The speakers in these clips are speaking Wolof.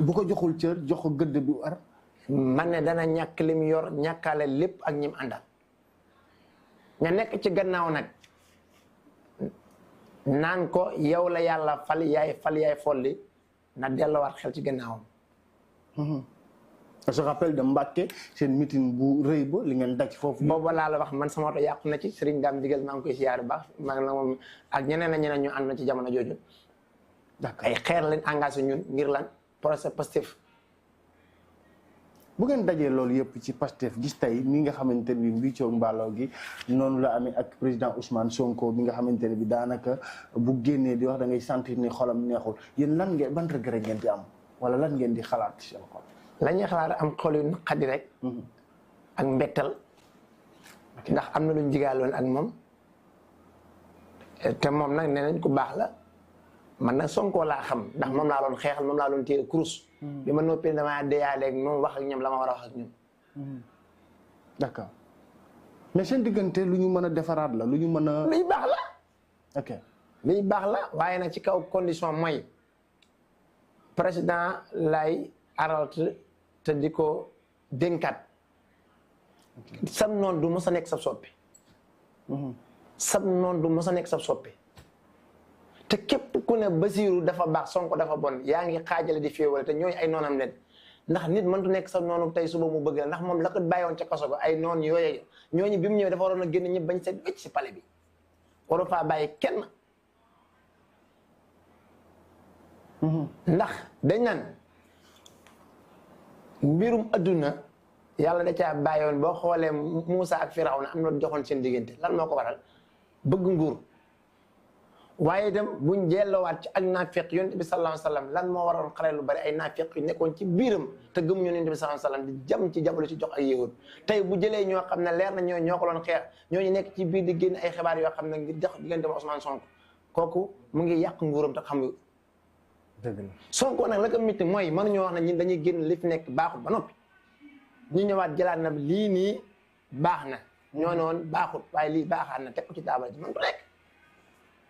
bu ko joxul cër jox ko gëdd bi war. man ne dana ñàkk lim yor ñàkkaale lépp ak ñim àndal ña nekk ci gannaaw nag naan ko yow la yàlla fal yaay folli na delluwaat xel ci gannaawam. je rappelle de Mbacké seen meeting bu rëy ba li ngeen daj foofu. boobu laa la wax man sama oto yàqu na ci Serigne Dame digal maa ngi koy siyaar bu baax maa ngi la moom ak ñeneen ak ñeneen ñu ànd na ci jamono jooju. d'accord ay xeer lañ engagé ñun ngir lan procès Pastef. bu ngeen dajee loolu yëpp ci Pastef gis tey ni nga xamante ne bi mbiccoo mbaaloo gi noonu la amee ak président Ousmane Sonko bi nga xamante ne bi daanaka bu génnee di wax da ngay sentir ni xolam neexul yéen lan ngeen ban regret ngeen di am wala lan ngeen di xalaat ci seen xol. la ñuy xalaat am xol yu naqadi rek. ak mbettal. ndax am na luñ jigaaloon ak moom. te moom nag nee nañ ku baax la man nag Sonko laa xam ndax moom laa doon xeexal moom laa doon téye kurus. bi ma noppee damaa deyaaleeg moom wax ak ñoom la ma war a wax ak ñoom. d'accord mais seen diggante lu ñu mën a defaraat la lu ñu mën a. luy baax la. ok luy baax la waaye nag ci kaw condition mooy président lay aralt te di ko dénkaat. sam noonu du mos a nekk sab soppi. sam noonu du mos a nekk sab soppi. te képp ku ne Basiru dafa baax Sonko dafa bon yaa ngi xaajale di féewale te ñooñu ay noonam leen ndax nit mëntu nekk sa noonu tey suba mu bëgg la ndax moom la ko bàyyoon ca kaso ba ay noon yooyu ñooñu bi mu ñëwee dafa waroon a génn ñëpp bañ seet wécc si pale bi waru faa bàyyi kenn. ndax dañ naan mbirum adduna yàlla da caa bàyyoon boo xoolee Moussa ak Firawna am na joxoon seen diggante lan moo ko waral bëgg nguur. waaye itam buñ jelloowaat ci ak naafiq yonent bi sallallahu alayhi wasallam lan moo waroon xale lu bari ay naafiq yu nekkoon ci biiram te gëmuñu yonent bi sallallahu alayhi wasallam di jam ci jabalu ci jox ay yéwut tey bu jëlee ñoo xam ne leer na ñoo ko doon xeex ñooñu nekk ci biir di génn ay xibaar yoo xam ne ngir jox diggante ma Ousmane Sonko kooku mu ngi yàq nguuram te xam nga. dëgg la Sonko nag la ko métti mooy mënuñoo wax ne ñun dañuy génn li fi nekk baaxul ba noppi ñu ñëwaat jëlaat na lii nii baax na. ñoo ne woon baaxul waaye lii baaxaat na teg ko ci taabal ji man du nekk.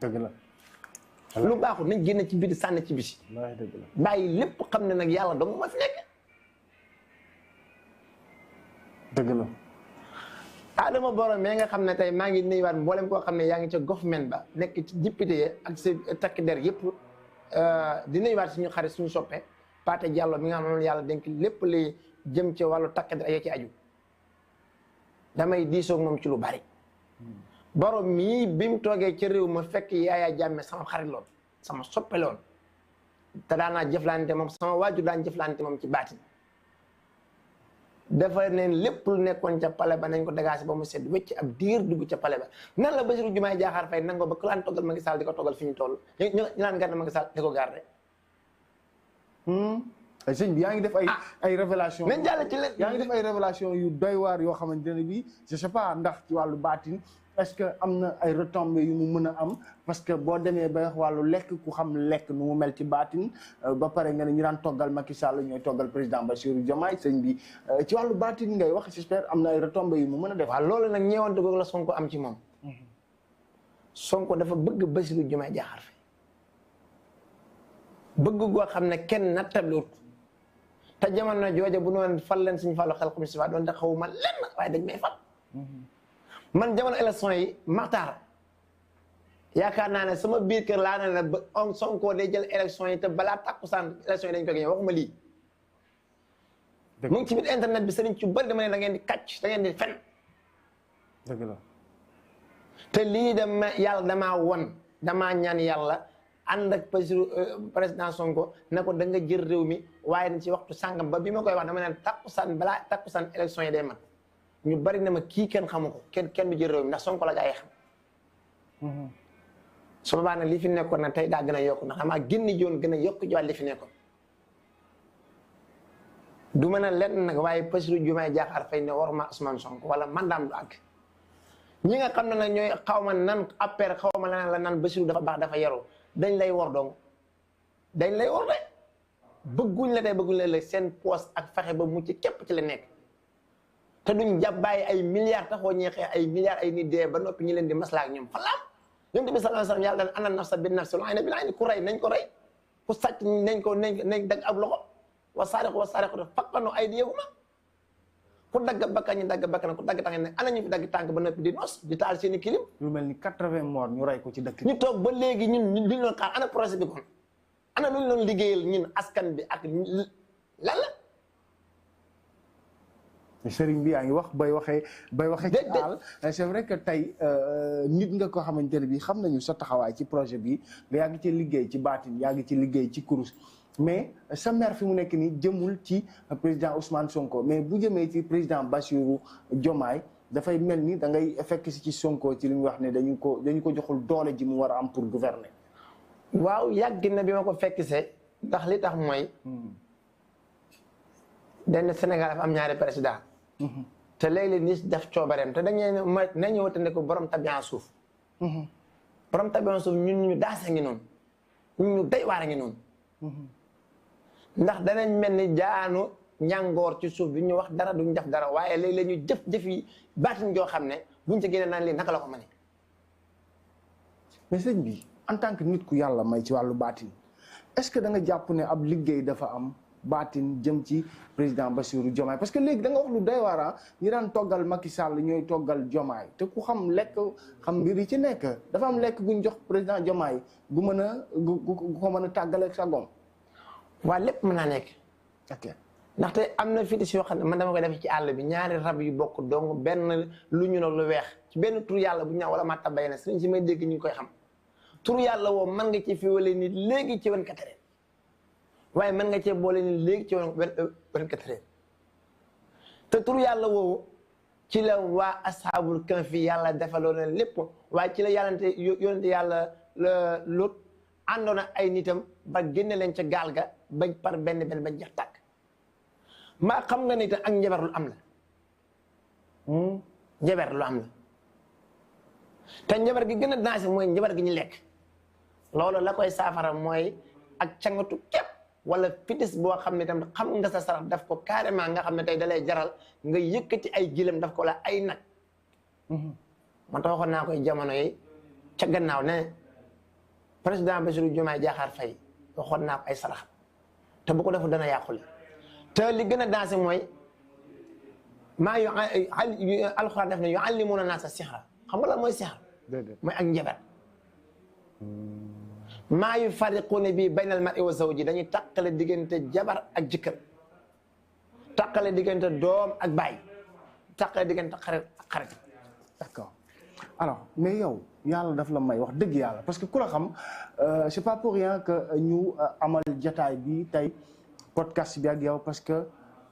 dëgg la. lu baaxul nañ génn ci biir sànni ci bisi. dëgg la bàyyi lépp xam ne nag yàlla dong ma fi nekk. dëgg la. Adama Barrow mais nga xam ne tey maa ngi nuyuwaat mboolem koo xam ne yaa ngi ca government ba nekk ci député ak sa takk der yëpp di nuyuwaat suñu xarit suñu soppe Pathé Diallo mi nga xam ne yàlla dénk lépp li jëm ci wàllu takk der ak ci aju damay diisoog moom ci lu bari. Barrow mii bi mu toogee ci réew ma fekk Yaya Jammeh sama xarit lool sama soppe lool te daanaa jëflante moom sama waajur daan jëflante moom ci baatin dafa neen lépp lu nekkoon ca pale ba nañ ko dagaasi ba mu sedd wecc ab diir dugg ca pale ba nan la Bassirou Diomaye Diakhar Faye nangoo ba ku laan toggal Macky Sall di ko toggal fi ñu toll ñu naan garde Macky Sall di ko garde. sëñ bi yaa ngi def ay révélation nañ jàll ci leen yaa ngi def ay révélation yu doy waar yoo xamante ne bii je sais pas ndax ci wàllu baatin est-ce que am na ay retombées yu mu mën a am parce que boo demee ba wax wàllu lekk ku xam lekk nu mu mel ci baatin ba pare nga ne ñu daan toggal Macky Sall ñooy toggal président Bassirou Diomaye sëñ bi ci wàllu baatin ngay wax j'espère am na ay retombées yu mu mën a def. waaw loolu nag ñeewante googu la Sonko am ci moom. Sonko dafa bëgg Bassirou Diomaye Diakhar Faye bëgg goo xam ne kenn nattalut te jamono jooja bu noonu fal leen suñu fallu xel si doon te xawuma lenn waaye dañ may fal. man jamono élection yi Maxtaar yaakaar naa ne sama biir kër laa ne la ba on Sonko day jël élection yi te balaa takkusaan élection yi dañ ko gagné waxuma lii. mu ngi ci biir internet bi sëriñ ci bëri dama ne da ngeen di kàcc da ngeen di fen. dëgg la. te lii dama yàlla damaa won damaa ñaan yàlla ànd ak président Sonko ne ko da nga jël réew mi waaye ci waxtu sàngam ba bi ma koy wax dama ne takkusaan balaa takkusaan élection yi day mat. ñu bari na ma kii kenn xamu ko kenn du jël réew mi ndax Sonko la gaa yi xam. su boobaa nag li fi nekkoon nag tey daa gën a yokk ndax damaa génn joon gën a yokk jiwaat li fi nekkoon. du mën a lenn nag waaye Bassirou Diomaye Diakhar Faye ne war ma Ousmane Sonko wala mandaam du àgg. ñi nga xam ne nag ñooy xaw ma nan affaire xaw ma leneen la nan Bassirou dafa baax dafa yaru dañ lay war dong dañ lay war de bëgguñ la tey bëgguñ la la seen poste ak fexe ba mucc képp ci la nekk. te duñ jàpp bàyyi ay milliards taxoo ñeexee ay milliards ay nit dee ba noppi ñu leen di maslaa ak ñoom falaam ñoom tamit sallallahu alayhi wasallam yàlla daan ana nafsa bin nafsi wal ayna bil ayni ku rey nañ ko rey ku sàcc nañ dag ab loxo wa saariqu wa saariqatu faqta'u aydiyahuma ku dagg bakkan ñu dagg bakkan ku dagg tànk ne ana ñu fi dagg tànk ba noppi di nos di taal seen i kilim. lu mel ni 80 morts ñu rey ko ci dëkk ñu toog ba léegi ñun li ñu doon xaar ana projet bi kon ana lu ñu doon liggéeyal ñun askan bi ak lan la. sëriñ bi yaa ngi wax bay waxee ci àll c'est vrai que tey nit nga ko xamante ne bi xam nañu sa taxawaay ci projet bi nga yaa ngi ci liggéey ci baatin yaa ngi ci liggéey ci kurus mais sa mère fi mu nekk nii jëmul ci président Ousmane Sonko mais bu jëmee ci président Bassirou Diomaye dafay mel ni da ngay fekk si ci Sonko ci li ñu wax ne dañu ko joxul doole ji mu war a am pour gouverner. waaw yàgg na bi ma ko fekk see ndax li tax mooy. dañ Sénégal dafa am ñaari président. te léeg-léeg nit def coobareem te dañuy nañu wëtande ko borom tabian suuf. borom tabian suuf ñun ñu daase ngi noonu ñun ñu day waar a ngi noonu. ndax danañ mel ni jaanu ñàngoor ci suuf bi ñu wax dara duñ def dara waaye léeg-léeg ñu jëf yi baatin joo xam ne buñ ci génne naan lii naka la ko mënee. mais sëñ bi en tant que nit ku yàlla may ci wàllu baatin est-ce que da nga jàpp ne ab liggéey dafa am baatin jëm ci président Bassirou Diomaye parce que léegi da nga wax lu doy waar ñi daan toggal Macky Sall ñooy toggal Diomaye te ku xam lekk xam mbir yi ci nekk dafa am lekk guñ jox président Diomaye gu mën a gu ko mën a tàggaleeg sa gom. waaw lépp mën naa nekk. ok ndaxte am na fitis yoo xam ne man dama koy def ci àll bi ñaari rab yu bokk donc benn lu ñu lu weex ci benn tur yàlla bu ñu naan wala maa tabbay na sëriñ si may dégg ñu koy xam tur yàlla woo mën nga ci fiwale nit léegi ci 24 heures waaye mën nga cee boole nit léegi ci 24 heures te tur yàlla woowu ci la waa ashaabul kahfi yàlla defaloo na lépp waaye ci la yonente yàlla Lóot àndoon ak ay nitam ba génne leen ca gaal ga bañ par benn ba jeex tàkk maa xam nga ni te ak njabar lu am la. njabar lu am la te njabar gi gën a dansé mooy njabar gi ñu lekk loolu la koy saafara mooy ak cangatu képp wala fitis boo xam ne tam xam nga sa sarax daf ko carrément nga xam ne tey dalay jaral nga yëkkati ay gilam daf ko la ay nag. man tax waxoon naa koy jamono yi ca gannaaw ne président Bassirou Diomaye Diakhar Faye waxoon naa ko ay sarax te bu ko defu dana yàqule te li gën a dansé mooy maa yu alxuraan def ne yuallimuuna naasa sihra xam nga lan mooy sihra mooy ak njabar maa yu fariquuna bi baynal mar'i wa zawji dañuy tàqale diggante jabar ak jëkkër tàqale diggante doom ak baay tàqale diggante xarit ak xarit. d'accord alors mais yow yàlla daf la may wax dëgg yàlla parce que ku la xam c'est pas pour rien que ñu amal jataay bi tey podcast bi ak yow parce que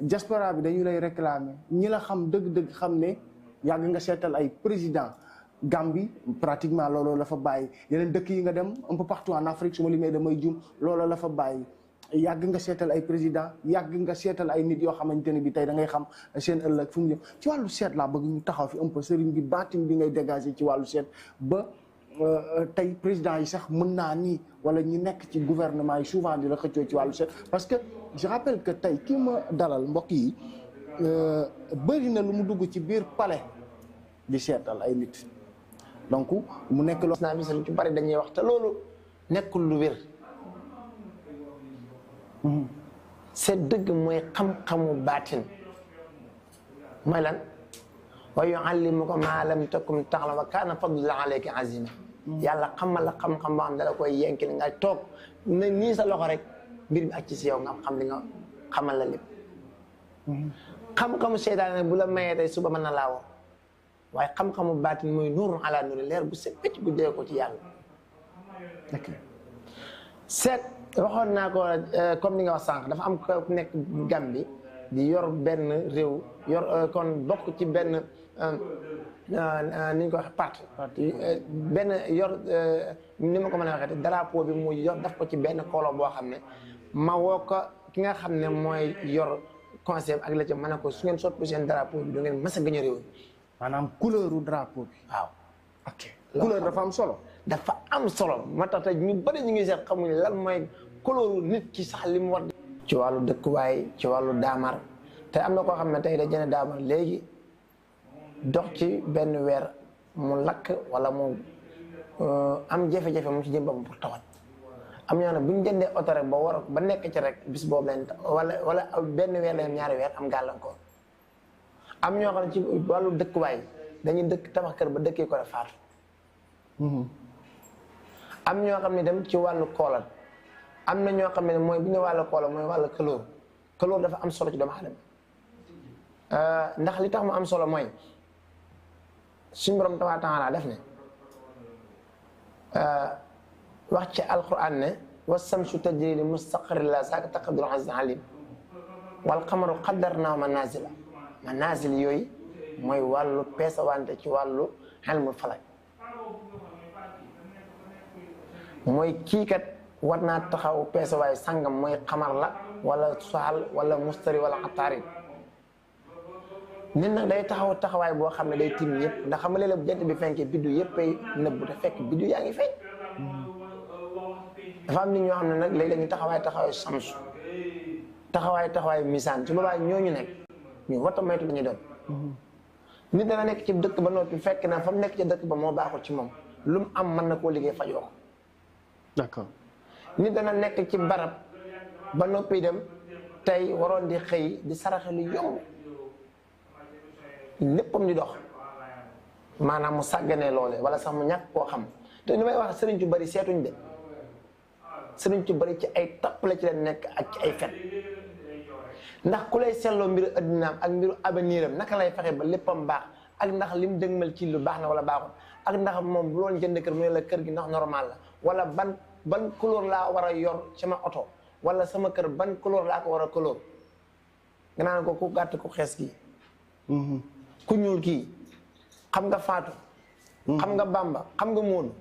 diaspora bi dañu lay réclamer ñi la xam dëgg-dëgg xam ne yàgg nga seetal ay président Gambie pratiquement looloo la fa bàyyi yeneen dëkk yi nga dem un peu partout en Afrique su ma limee damay jum looloo la fa bàyyi yàgg nga seetal ay président yàgg nga seetal ay nit yoo xamante ne bi tey da ngay xam seen ëllëg fu mu jëm ci wàllu seet laa bëgg ñu taxaw fi un peu sëriñ bi baatin bi ngay dégager ci wàllu seet ba tey président yi sax mën naa nii wala ñi nekk ci gouvernement yi souvent di la xëccoo ci wàllu seet parce que je rappelle que tey kii ma dalal mbokk yi bëri na lu mu dugg ci biir palais di seetal ay nit donc mu nekk loo naa misal ci bari dañuy wax te loolu nekkul lu wér seet dëgg mooy xam-xamu baatin mooy lan wa yuallimuka maa lam takun ta'lam wa kaana fadlullahi alayka azima yàlla xamal la xam-xam boo xam dala koy yenkil nga toog ne nii sa loxo rek mbir mi ak ci si yow nga xam li nga xamal la lépp xam-xamu seytaane bu la mayee tey suba mën na laa woo waaye xam-xamu baatin mooy nuurun ala nuuri leer bu set pecc bu dee ko ci yàlla seet waxoon naa ko comme ni nga wax sànq dafa am ko nekk Gambie di yor benn réew yor kon bokk ci benn ni ñu ko waxee parti benn yor ni ma ko mën a waxee te drapeau bi mu yor daf ko ci benn kolo boo xam ne ma woo ko ki nga xam ne mooy yor conseil ak la ca mën a ko su ngeen soppi seen drapeau bi du ngeen mës a gën a réew maanaam couleur u drapeau bi waaw ok couleur dafa am solo dafa am solo moo tax te ñu bëri ñu ngi seet xamuñ lan mooy couleur nit ki sax li mu war ci wàllu dëkkuwaay ci wàllu daamar te am na koo xam ne tey da jënd daamar léegi dox ci benn weer mu lakk wala mu am jafe-jafe mu ci jëm boppam pour tawat am ñoo ne bu ñu jëndee oto rek ba war ba nekk ci rek bis boobu leen wala benn weer leen ñaari weer am gàllankoor am ñoo xam ne ci wàllu dëkkuwaay dañuy dëkk tabax kër ba dëkkee ko rek faatu am ñoo xam ne dem ci wàllu koolal am na ñoo xam ne mooy bu ñu wàllu koolal mooy wàllu këlóor dafa am solo ci doomu aadama ndax li tax mu am solo mooy suñu borom tabaaraka wa taala def ne wax ci alquran ne wassamsu tajri li mustaqarrin lahaa zaalika taqdiiru azizil aliim wal qamaru qaddarnaahu manazil yooyu mooy wàllu peesawante ci wàllu ilmul falak mooy kii kat war naa taxaw peesawaay sangam mooy xamar la wala suxal wala mustari wala ataarid nit nag day taxawaay boo xam ne day tiim ñëpp ndax xam nga léeg-léeg bu jant bi fenkee biddu yëpp ay nëbbu te fekk biddu yaa ngi feeñ dafa am nit ñoo xam ne nag léeg-léeg ñu taxawaay samsu taxawaay misaan su boobaa ñooñu nekk ñu wata moytu la ñuy doon nit dana nekk ci dëkk ba noppi fekk na fa mu nekk ci dëkk ba moo baaxul ci moom lu mu am mën na koo liggéey fajoo ko d'accord nit dana nekk ci barab ba noppi dem tey waroon di xëy di saraxe lu yomb léppam di dox maanaam mu sàgganee loole wala sax mu ñàkk koo xam te li may wax sëriñ ci bari seetuñ de sëriñ ci bari ci ay tapp la ci leen nekk ak ci ay fen ndax ku lay seetloo mbiru addinaam ak mbiru avenir am naka lay fexe ba léppam baax ak ndax lim dëgmal ci lu baax na wala baaxul ak ndax moom bu doon jënd kër mu ne la kër gi ndax normal la wala ban couleur laa war a yor sama oto wala sama kër ban couleur laa ko war a couleur nga naan ko ku gàtt ku xees kii ku ñuul kii xam nga faatu xam nga bamba xam nga móonu